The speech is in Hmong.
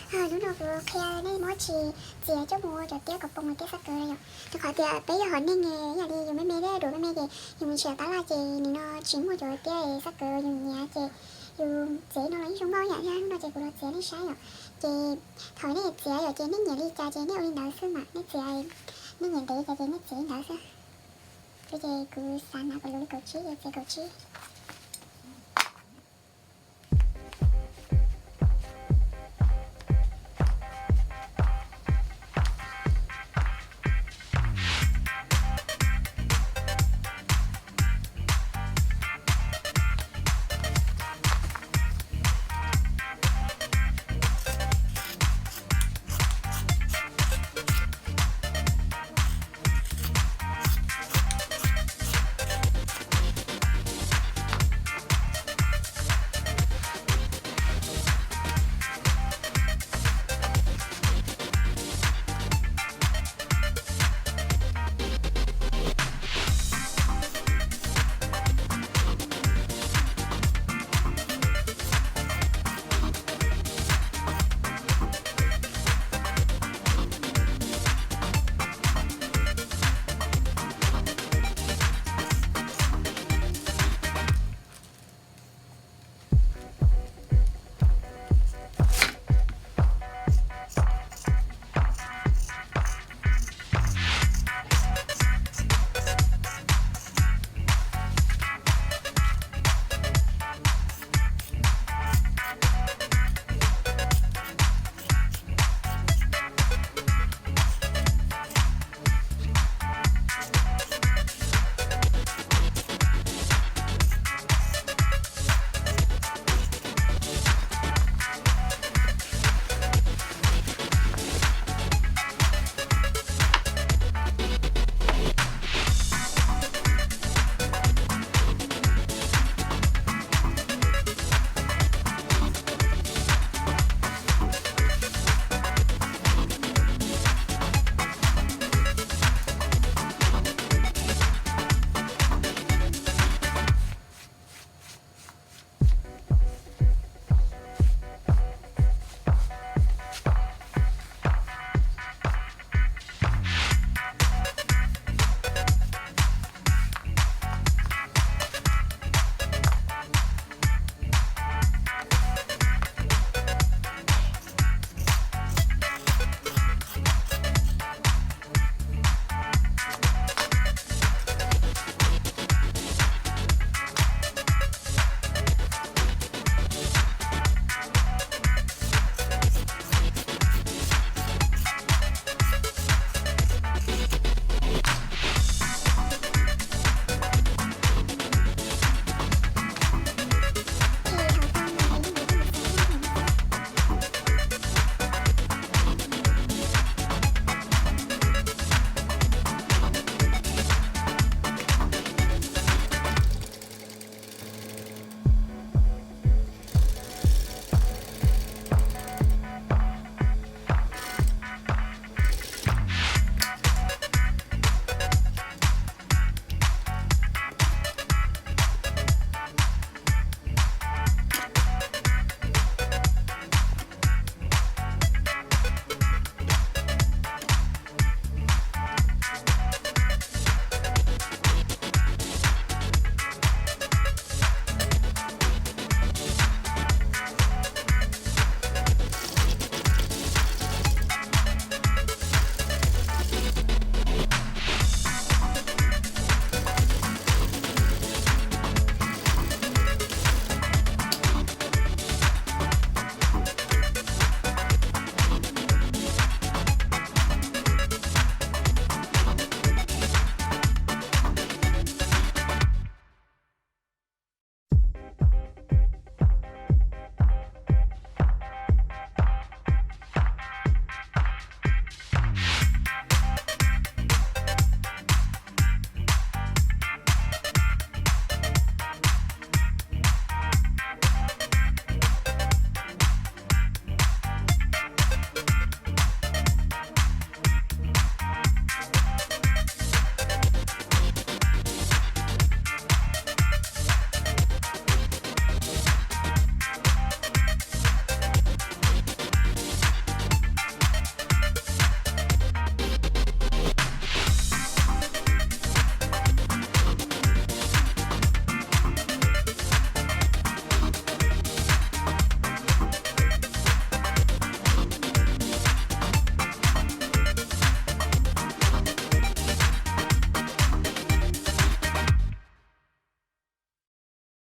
Hnub no kuv qhia nej muab txiav coj mus ua cov tiab kom pom tiab xab kaws yom. Rau qhov tias peb yog hom neeg, yam li yus me me thiab duav me me ces yus mus nrhiav tab laj ces nim no tsis muaj cov tiab xab kaws yus nyiav ces yus txiav no los yeej zoo nkauj yam thiab. Hnub no ces kuv los txiav nej saib yom. Ces thaum nej txiav yom ces nej nyiam li cas ces nej ua li ntawd xwb mas nej txiav, nej nyiam ntev cas ces nej txiav li ntawd xwb. Ces kuv xav hnav kom luv li kaum tsib ces txiav kaum tsib.